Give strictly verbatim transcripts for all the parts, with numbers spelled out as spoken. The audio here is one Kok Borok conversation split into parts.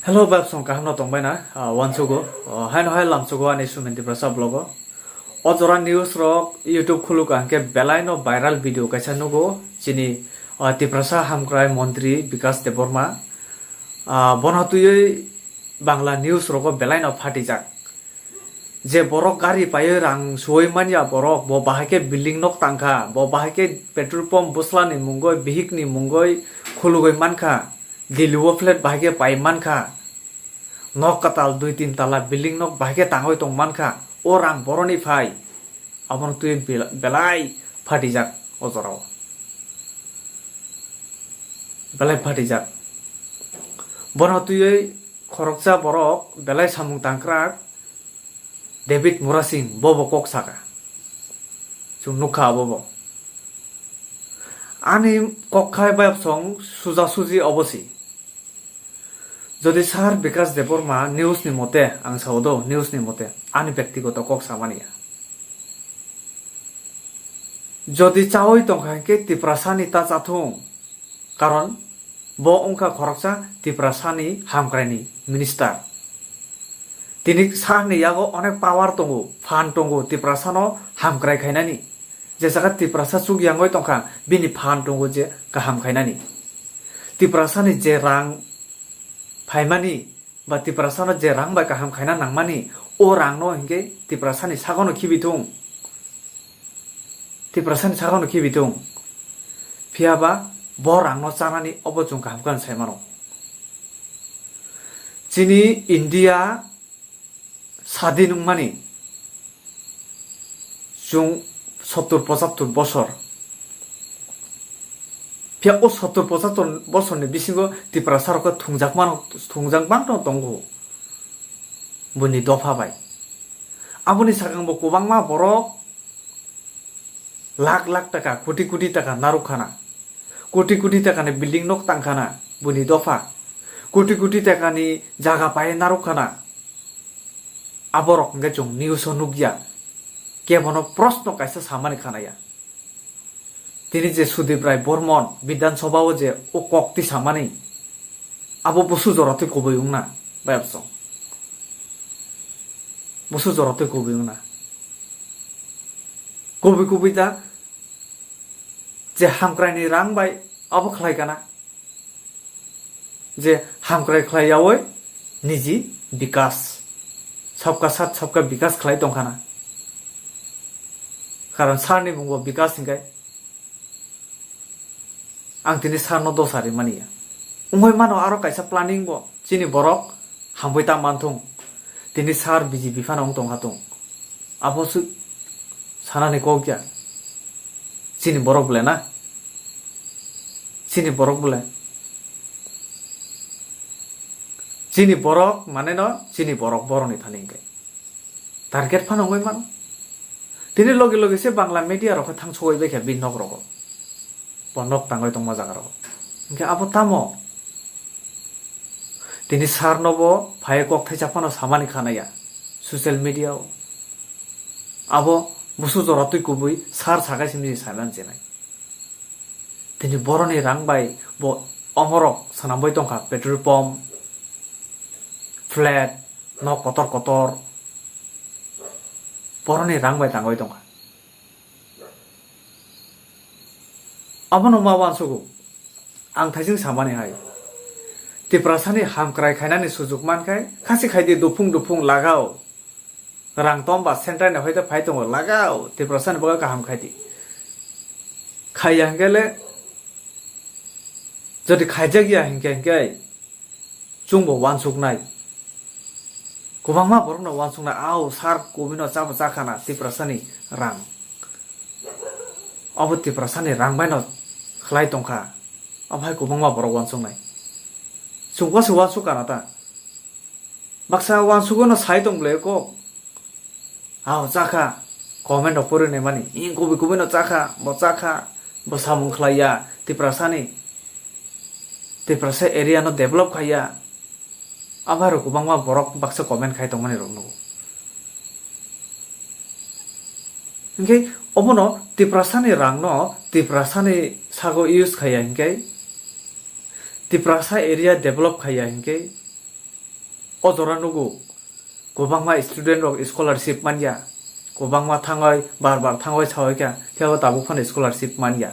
Hello, bebsong kaham no tongbai na, ah, wansugo, ah, haino hai lamsugo ani Sumen Tiprasa vlog o. O jora news rok YouTube khuluka hingke belai no viral video kaisa nugo chini, ah, Tiprasa hamkrai montri Bikas Debbarma. Ah, bono twiwi Bangla news rogo belai no phatijak. Je borok gari paiwi rang suwi manya borok, bo bahai khe building nok tangkha, bo bahai khe petrol pump bwsla ni mungoi, bihik ni mungoi khulugwi mankha, Delhi o flat bahai khe pai mankha, nok kwtal dui tin tala building nok bahai khe tangwi tong mankha, o rang boroni phai, abono twi bela-, belai phatijak o jorao. Belai phatijak. Bono twiwi khoroksa borok belai samung tangkrak, David Murasing, bobo kok saka. Chwng nukha abobo. Ani kok khai bayapsong suja suji obosi. Jodi Sir Bikas Debbarma news ni mote, ang sao do, news ni mote, ani bektigoto kok samani ya. Jodi chawi tongkha hingke Tiprasa ni ta chathung, karon bo wngkha khoroksa Tiprasa ni hamkrai ni minister. Tini sir ni yago onek power tongo, phan tongo Tiprasa no hamkrai khainani. Je jaga Tiprasa chuk yangwi tongkha, bini phan tongo je kaham khainani. Tiprasa ni je rang phaimani, ba Tiprasano je rang bai kaham khaina nangmani, o rangno hinkhe Tiprasani sagono khibi thung. Tiprasani sagono khibi thung. Phiya ba bo rangno chanani obo chwng kaham khe sai mano. Chini India sadin wngmani chwng sottur pochattur bosor. Phiya o sottur pochattur bosorni bisingo Tiprasa rokno thungjak mano, thungjak mano tongo buini dopha bai. Aboni sakang bo kwbangma borok lakh lakh taka, koti koti taka narwk khana. Koti koti takani building nok tang khana buini dopha. Koti koti takani jaga pai narwk khana. Aborok hwnkhe chwng news o nukya. Kebono proshno kaisa samani khanaya. Tini je Sudip Rai Bormon Bidhan Sabha o je o kok tisamani, abo busu jora twi kubui wngna, bayapsong. Busu jora twi kubui wngna. Kubui kubui da je hamkraini rang bai abo khlai kana. Je hamkrai khlai yaui niji bikas, sabka sat sabka bikas khlai tongkhana. Karon sir ni mung bo bikas hinkai. Ang tini sir no dosa rimani ya. Wngwi mano aro kaisa planning bo, chini borok hambai ta manthung. Tini sir B J P phano wng tongkha tung. Abo se sanani kok ya. Chini borok bole na? Chini borok bole? Chini borok mane no, chini borok boroni thani hingke. Target phano wngwi mano. Tini logi logi se Bangla media rok thang sogwi bai kha bini nok rogo. Bo nok tangwi tongma jaga rogo. Hingke abo tamo? Tini sir no bo phai kok thaisa phano samani khanaya social media o. Abo busu jora twi kubui sir sakai simi sanani chenai. Tini boroni rang bai bo omorok swnamwi tongkha, petrol pump, flat, nok kotor kotor. Boroni rang bai tangwi tongkha. Abono ma uansugo. Ang thaising samani hai. Tiprasani hamkrai khainani sujuk mankhai, khasi khaidi duphung duphung lagao. Rang tom ba central ni hoite phai tongo, lagao, Tiprasani bagwi kaham khaidi. Khaiya hingke le, jodi khaijak ya hingke hingke, chwngbo uansuknai. Kwbangma borokno uansuknai, "Ao, sir, kubui no chabo chakhana Tiprasani rang. Abo Tiprasani rang bai no khlai tongkha." Abo hai kwbangma borok uansuknai. Chwngbo se uansuk kana ta? Baksa uansukgwi no sai tong ble kok. Ao chakha, comment rok pori nai mani. Ing kubui kubui no chakha, bo chakha, bo samung khlai ya, Tiprasani, Tiprasa area no develop khai ya. Abo hai rok kwbangma borok baksa comment khai tong mani rok nugo. Hinkhe obono Tiprasani rang no Tiprasani sago use khai ya hinkhe, Tiprasa area develop khai ya hinkhe, O jora nugo, kwbangma student rok scholarship manya, kwbangma thangwi bar bar thangwi sawi kha, phiya bo tabuk phano scholarship manya.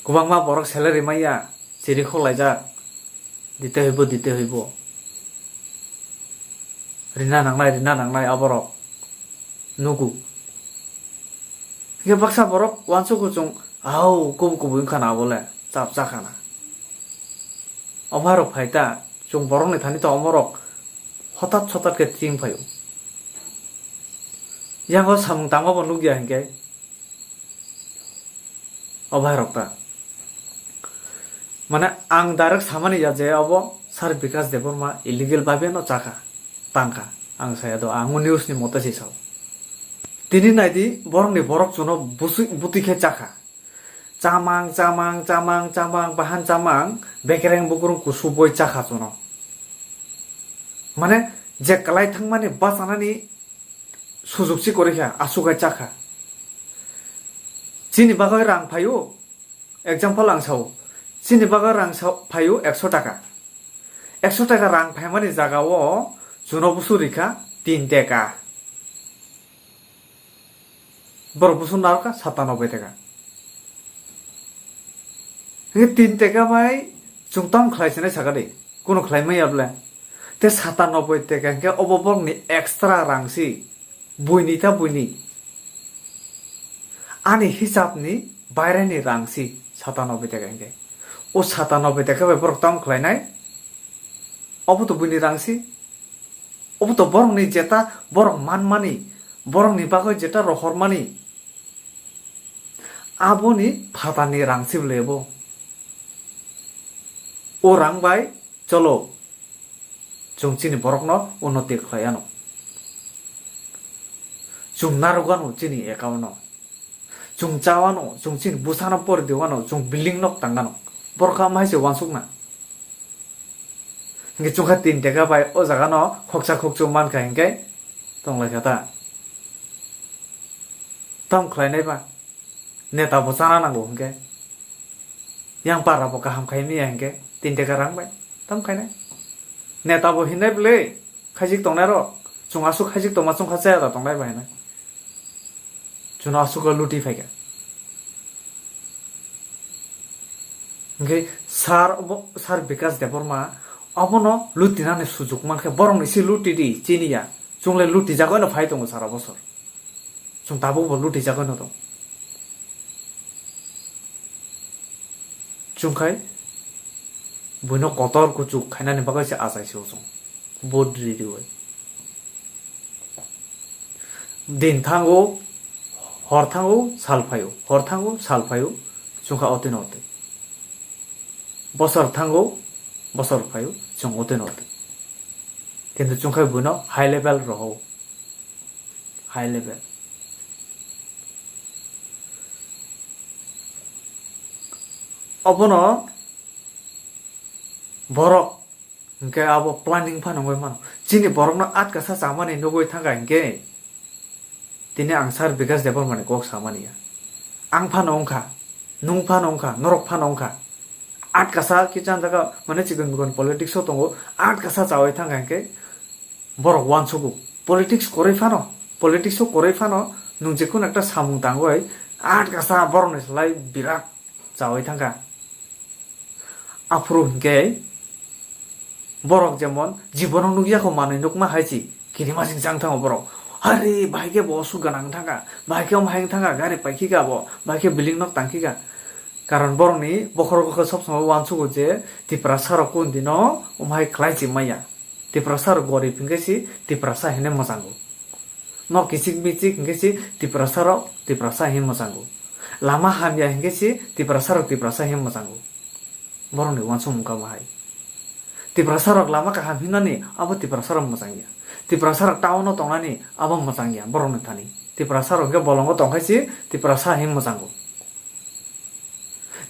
Kwbangma borok salary manya, chiri khok laijak, dite hoibo, dite hoibo. Rina nangnai, rina nangnai aborok nugo. Hingke baksa borok uansuk kuchung, au, kubu kubu wngkha na abole, chap chakha na. Omo hai rok phai ta, chwng borokni thani to omorok hotat sotat khe ching phaio. Yango samung tangma bo nukya hinkhe, obo hai rok ta. Mane ang direct samani ya je obo Sir Bikash Debbarma illegal babe no chakha, tangkha. Ang saya do, ang news ni mote se sao. Tini naidi borokni borok chuno busi-, buti khe chakha. Chamang, chamang, chamang, chamang, bahan chamang, bekereng bukurung kusuboi chakha chuno. Mane, je kwlai thangmani bachanani sujukchi korikha, aswk hai chakha. Chini bagwi rang phaio, example ang sao, chini bagwi rang sao, phaio ekso taka. Ekso taka rang phaimani jagao chuno busu rikha tin teka. Borok busu narwkha satanoboi teka. Hingke tin teka bai chwng tamo khlai sinai saka de, kuno khlai manya bole. Te satanoboi teka hingke obo borokni extra rang si, buini ta buini. Ani hisab ni bairani rang si satanoboi teka hingke. O satanoboi teka bai borok tamo khlainai? Obo to buini rang si. Obo to borokni jeta borok manmani, borokni bagwi jeta rohormani, aboni phatarni rang se bwlai bo. O rang bai cholo, chwng chini borokno unnoti khlai anw. Chwng narwk anw chini account no. Chwng cha anw, chwng chini bwsano pori di anw, chwng building nok tang anw. Borok kha omo hai se uansuk na. Hingke chwngkha tin teka bai o jaga no khoksa khokchuk mankha hingke tonglaikha ta. Tamo khlainai ba? Neta bo chana nango hingke. Yang para bo kaham khai manya hingke tin teka rang bai. Tamo khainai? Neta bo hinai bwle. Khaijik tongnai rok, chwng aswk khaijik tongma chwngkha chaya da tongnai bai hinwi. Chwngno aswk o luti phaikha. Hingke sir obo, sir Bikash Debbarma obono lutinani sujuk mankhe borokni se luti di, chini ya. Chwngle luti jagwino phai tongo sara bosor. Chwng tabukbo luti jagwino tong. Chwngkhai buino kotor kuchuk khainani bagwi se achai se o chwng. Vote ri riwi. Din thango, hor thango, sal phaio, hor thango, sal phaio, chwngkha otino otwi. Bosor thango, bosor phaio, chwng otino otwi. Kintu chwngkhai buino high level rohao. High level. Obono borok hingke abo planning phano wngwi mano. Chini borokno atkasa chamani nugwi thangkha hingke tini ang sir Bikash Debbarmani kok samani ya. Ang phano wngkha, nwng phano wngkha, norok phano wngkha. Atkasa khe chan jaga mane chikon bikon politics o tongo, atkasa chawi thangkha hingke borok uansugo. Politics kwrwi phano, politics o kwrwi phano nwng jekhunu ekta samung tangwi atkasa borokni slai birat chawi thangkha. Aphuru hinkhe borok jemon jibono nukya kho manwi nukma hai se kirima sing chang thango borok. Hari bahai khe bo osuk gana wng thangkha, bahai khe omo hai wng thangkha, gari paikhe kha bo, bahai khe building nok tangkhe kha. Karon borokni bokhorok khe sob somoi uansugo je Tiprasa rok kundino omo hai khlai se maya. Tiprasa rok gorib hinkhe se Tiprasa hinwi mwchango. Nok kichik michik hinkhe se Tiprasa rok Tiprasa hinwi mwchango. Lama hamya hinkhe se Tiprasa rok Tiprasa hinwi mwchango. Borokni uansukmung kamo hai. Tiprasa rok lama kaham hinani abo Tiprasa rok mwchangya. Tiprasa rok town o tongnani abo mwchangya borokni thani. Tiprasa rok hinkhe bolongo tongkhai se Tiprasa hinwi mwchango.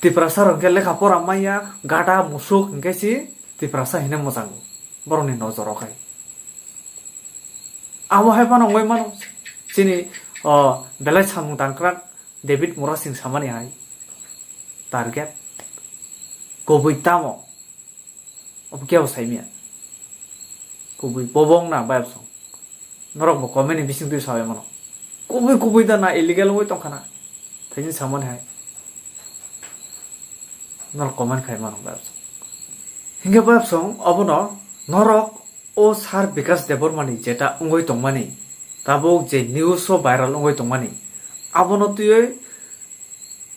Tiprasa rok hinkhe lekha pora manya, gada, musuk hinkhe se Tiprasa hinwi mwchango borokni nojoro khai. Abo hai phano wngwi mano chini, o, belai samung tangkrak David Murasing samani hai target kubui tamo? Obo kebo saimya. Kubui bobong na bayapsong. Norok bo comment ni bising twi sawi mano. Kubui kubui da na illegal wngwi tongkha na. Thaijin samani hai. Norok comment khai mano bayapsong. Hinkhe bayapsong obono norok o Sir Bikash Debbarma ni jeta wngwi tongmani, tabuk je news o viral wngwi tongmani, abono twiwi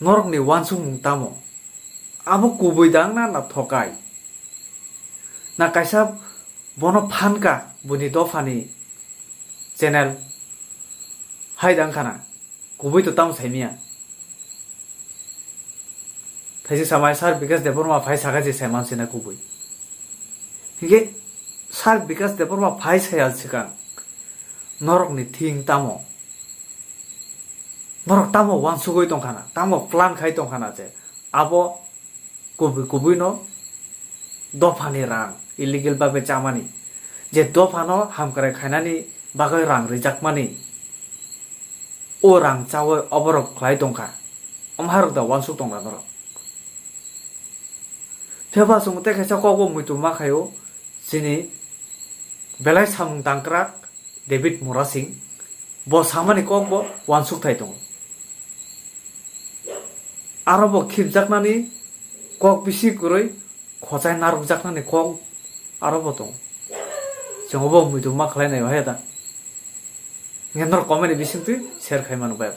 norokni uansukmung tamo? Abo kubui dang na, na thokai? Na kaisa bono phan kha buini dophani channel hai dang khana? Kubui to tamo saimia. Thaijin samai Sir Bikash Debbarma phai sakha je saiman sina kubui. Hinkhe Sir Bikash Debbarma phai saya swkang norokni thing tamo? Norok tamo uansugwi tongkha na, tamo plan khai tongkha na je abo kubui kubui no dophani rang illegal babe chamani, je dophano hamkrai khainani bagwi rang rijakmani, o rang chawi oborok khlai tongkha, omharok da uansuk tongna norok. Phiya ba chwng tei kaisa kokbo muitu ma khaio, chini belai samung tangkrak David Murasing, bo samani kokbo uansukthai tongo. Aro bo khibjaknani kok bisi kwrwi, khochai narwkjaknani kok aro bo tongo. Chwng bo muitu ma khlai nai o hai da. Nge norok comment ni bising twi share khai mano bai.